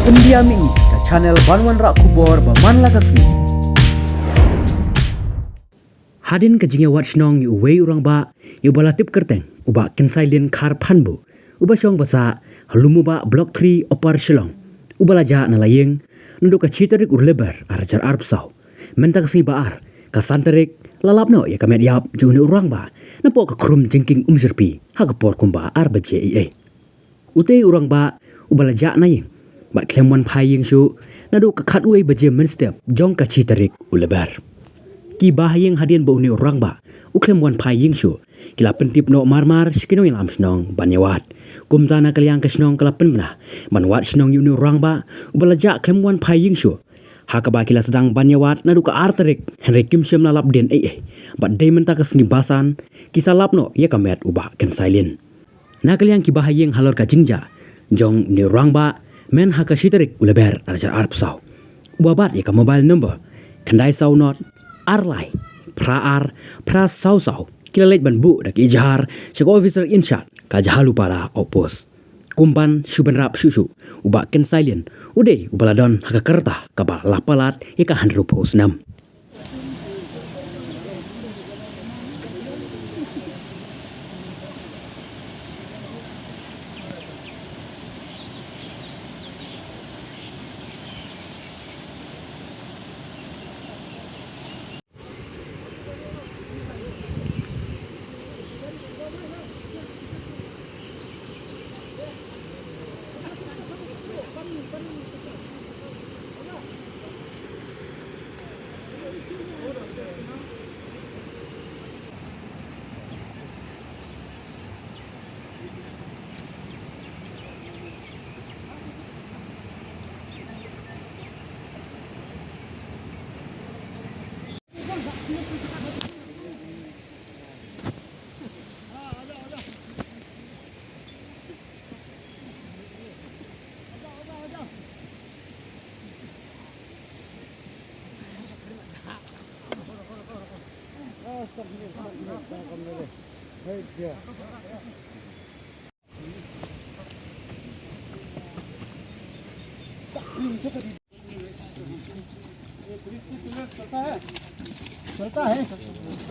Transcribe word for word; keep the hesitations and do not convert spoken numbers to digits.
Pyndiam ïa ngi ka channel ban wanrah khubor ba man la ka sngi. Hadien ka jingïawad shnong ïa uwei u rangbah ïa uba la tip kyrteng u Bah Kynsailin Kharphanbu, uba shong ba sah ha Lumubah Block three Upper Shillong, uba la jah na la ïing naduh ka shi tarik u Lber arhajar arphew saw. Mynta ka sngi Ba-ar, ka san tarik, la lap noh ïa ka met ïap jong une u rangbah napoh ka khrum jingkieng Umshyrpi ha ka por kumba ar baje eiei. Utei u rangbah uba la jah na ïing bad khlem wan phai ïing shuh naduh ka khatwei baje mynstep jong ka shi tarik u Lber. Ki bahaïing hadien ba une u rangbah u khlem wan phai ïing shuh, ki la pyntip noh mar-mar sha ki nongïalam shnong ban ïawad. Kumta na ka liang ka shnong ka la pynbna ban wad shnong ïa une u rangbah uba la jah khlem wan phai ïing shuh, ha kaba ki la sdang ban ïawad naduh ka ar tarik, hynrei kim shym la lap dien eiei, bad dei mynta ka sngi Basan ki sa lap noh ïa ka met u Bah Kynsailin. Na ka liang ki bahaïing halor ka jingjah jong une u rangbah, mynha ka shi tarik u Lber arhajar arphew saw, uba bat ïa ka mobile number khyndai saw nod ar lai phra ar phra saw saw, ki la leit ban buh da ka ijhar sha ka officer in charge ka Jahalupara outpost. Kum ban shu bynrap shuh shuh, u Bah Kynsailin u dei uba la don ha ka rta kaba la palat ïa ka hynriewphew snem. चलता है।